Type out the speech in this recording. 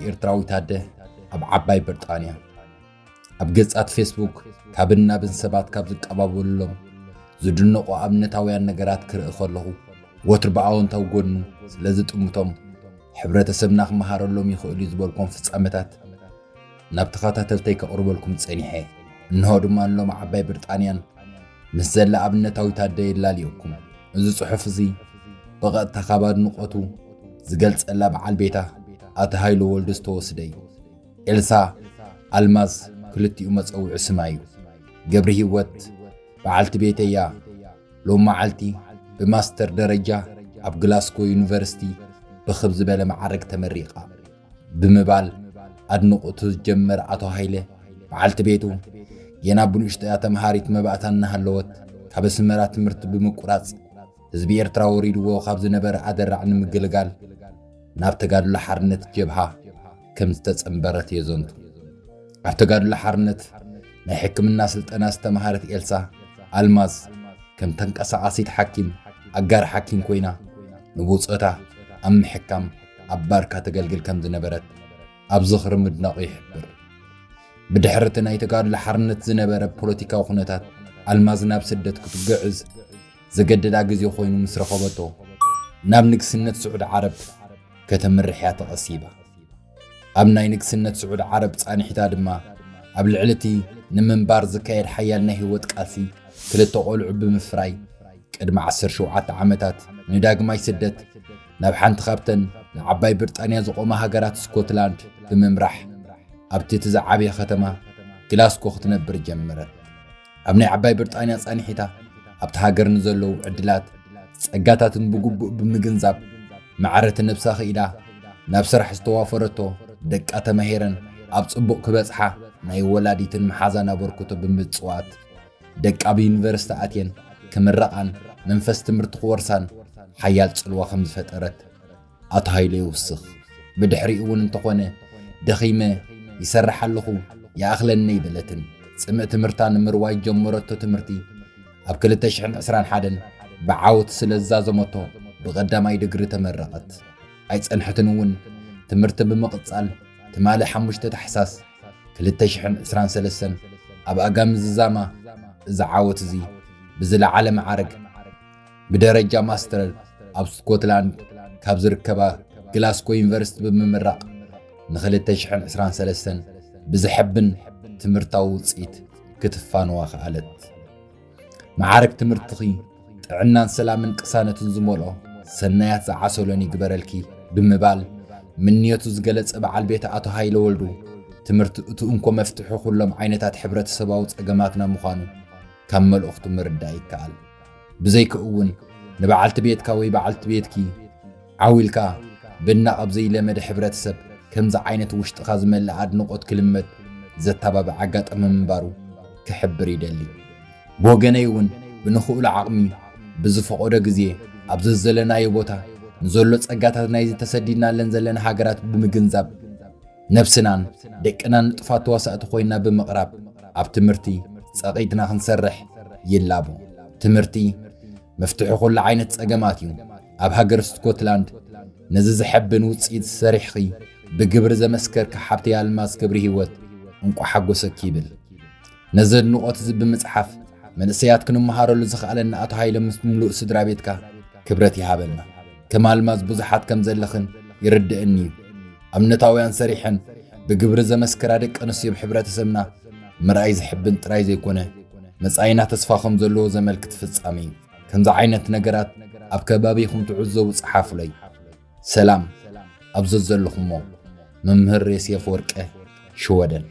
ኤርትራዊት ኣደ ኣብ ዓባይ ብሪጣንያ። ኣብ ገጻት ፌስቡክ ካብን ናብን ሰባት ካብ ዝቀባበሉሎም ዝድነቑ ኣብነታውያን ነገራት ክርኢ ከለኹ፣ ወትሩ ብኣወንታዊ ጎድኑ ስለ ዝጥምቶም፣ ሕብረተሰብና ክመሃረሎም ይኽእሉ እዩ ዝበልኩም ፍጻመታት ናብ ተኸታተልተይ ከቕርበልኩም ጸኒሐ። እንሆ ድማ ንሎሚ ዓባይ ብሪጣንያን ምስ ዘላ ኣብነታዊት ኣደ የላልየኩም። እዚ ጽሑፍ እዚ ብቐጥታ ካብ ኣድንቖቱ ዝገልጸላ በዓል ቤታ ኣቶ ሃይለ ወልዱ ዝተወስደ እዩ። ኤልሳ ኣልማዝ ክልቲኡ መጸውዒ ስማ እዩ። ገብሪ ህይወት በዓልቲ ቤተይ እያ። ሎም መዓልቲ ብማስተር ደረጃ ኣብ ግላስኮ ዩኒቨርሲቲ ብኽብ ዝበለ መዓርግ ተመሪቓ ብምባል ኣድንቖቱ ዝጀመረ ኣቶ ሃይለ፣ በዓልቲ ቤቱ ጌና ብንእሽቶያ ተምሃሪት መባእታ እናሃለወት ካብ ኣስመራ ትምህርቲ ብምቁራጽ ህዝቢ ኤርትራ ወሪድዎ ካብ ዝነበረ ኣደራዕ ንምግልጋል ናብ ተጋድሎ ሓርነት ጀብሃ ከም ዝተጸንበረት የዘንቱ። ኣብ ተጋድሎ ሓርነት ናይ ሕክምና ስልጠና ዝተምሃረት ኤልሳ ኣልማዝ ከም ተንቀሳቓሲት ሓኪም፣ ኣጋር ሓኪም ኮይና ንብጾታ ኣብ ምሕካም ኣብ ባርካ ተገልግል ከም ዝነበረት ኣብ ዝኽሪ ምድናቑ ይሕብር። ብድሕሪ እቲ ናይ ተጋድሎ ሓርነት ዝነበረ ፖለቲካዊ ኩነታት ኣልማዝ ናብ ስደት ክትግዕዝ ዘገደዳ ግዜ ኮይኑ ምስ ረኸበቶ ናብ ንግስነት ስዑድ ዓረብ ከተምርሕ እያ ተቐሲባ። ኣብ ናይ ንግስነት ስዑድ ዓረብ ጻንሒታ ድማ ኣብ ልዕሊ እቲ ንምንባር ዝካየድ ሓያል ናይ ህይወት ቃልሲ ክልተ ቆልዑ ብምፍራይ ቅድሚ ዓሰርተ ሸውዓተ ዓመታት ንዳግማይ ስደት ናብ ሓንቲ ካብተን ንዓባይ ብሪጣንያ ዝቖማ ሃገራት ስኮትላንድ ብምምራሕ ኣብቲ እቲ ዝዓበየ ከተማ ግላስኮ ክትነብር ጀመረት። ኣብ ናይ ዓባይ ብሪጣንያ ጻንሒታ ኣብቲ ሃገር ንዘለዉ ዕድላት ጸጋታትን ብግቡእ ብምግንዛብ ማዕረ እቲ ነብሳ ክኢላ ናብ ስራሕ ዝተዋፈረቶ ደቃ ተማሂረን ኣብ ጽቡቕ ክበጽሓ ናይ ወላዲትን መሓዛን ኣበርክቶ ብምጽዋት ደቃ ኣብ ዩኒቨርሲቲ ኣትየን ክምረቓን መንፈስ ትምህርቲ ክወርሳን ሓያል ጽልዋ ከም ዝፈጠረት ኣቶ ሃይለ ይውስኽ። ብድሕሪኡ እውን እንተኾነ ደኺመ ይሰርሕ ኣለኹ ይኣኽለኒ ኣይበለትን። ጽምእ ትምህርታ ንምርዋይ ጀመረቶ ትምህርቲ ኣብ ክልተ ሽሕን ዕስራን ሓደን ብዓወት ስለ ዝዛዘመቶ ብቐዳማይ ድግሪ ተመረቐት። ኣይጸንሐትን እውን ትምህርቲ ብምቕጻል ትማሊ ሓሙሽተ ታሕሳስ ክልተ ሽሕን ዕስራን ሰለስተን ኣብ ኣጋም ዝዛማ እዚ ዓወት እዚ ብዝለዓለ መዓርግ ብደረጃ ማስተር ኣብ ስኮትላንድ ካብ ዝርከባ ግላስኮ ዩኒቨርሲቲ ብምምራቕ ንክልተ ሽሕን ዕስራን ሰለስተን ብዘሐብን ትምህርታዊ ውፅኢት ክትፋንዋ ከኣለት። መዓርግ ትምህርትኺ ጥዕናን ሰላምን ቅሳነትን ዝመልኦ ሰናያት ዝዓሰሎን ይግበረልኪ ብምባል ምንዮቱ ዝገለጸ በዓል ቤት ኣቶ ሃይለ ወልዱ ትምህርቲ እቲ እንኮ መፍትሒ ኩሎም ዓይነታት ሕብረተሰባዊ ጸገማትና ምዃኑ ካብ መልእኽቱ ምርዳእ ይከኣል። ብዘይክኡ እውን ንበዓልቲ ቤትካ ወይ በዓልቲ ቤትኪ ዓው ኢልካ ብናቕ ኣብ ዘይለመደ ሕብረተሰብ ከምዚ ዓይነት ውሽጥኻ ዝመልእ ኣድንቖት ክልመድ ዘተባብዕ ኣጋጣሚ ምንባሩ ክሕብር ይደሊ። ብወገነይ እውን ብንኽእሎ ዓቕሚ ብዝፈቐዶ ግዜ ኣብ ዘዘለናዮ ቦታ ንዘሎ ጸጋታት ናይዚ ተሰዲድናለን ዘለና ሃገራት ብምግንዛብ ነብስናን ደቅናን ንጥፋት ተዋሳእቲ ኮይና ብምቕራብ ኣብ ትምህርቲ ጸቒጥና ክንሰርሕ ይላቦ። ትምህርቲ መፍትሒ ኩሉ ዓይነት ጸገማት እዩ። ኣብ ሃገር ስኮትላንድ ነዚ ዘሐብን ውጽኢት ሰሪሕኺ ብግብሪ ዘመስከርኪ ሓብተይ ኣልማዝ ክብሪ ህይወት እንቋ ሓጎሰኪ ይብል። ነዚ ኣድንቖት እዚ ብምጽሓፍ መንእሰያት ክንመሃረሉ ዝኸኣለና ኣቶ ሃይለ ምስ ምሉእ ስድራ ቤትካ ክብረት ይሃበልና። ከም ኣልማዝ ብዙሓት ከም ዘለኽን ይርድእኒ እዩ። ኣብነታውያን ሰሪሐን ብግብሪ ዘመስከራ ደቂ ኣንስትዮ ኣብ ሕብረተሰብና ምርኣይ ዝሕብን ጥራይ ዘይኮነ መጻኢና ተስፋ ከም ዘለዎ ዘመልክት ፍጻሜ እዩ። ከምዚ ዓይነት ነገራት ኣብ ከባቢኹም ትዕዘቡ ጸሓፉለይ። ሰላም ኣብ ዘዘለኹሞ። መምህር ዮሴፍ ወርቀ ሽወደን።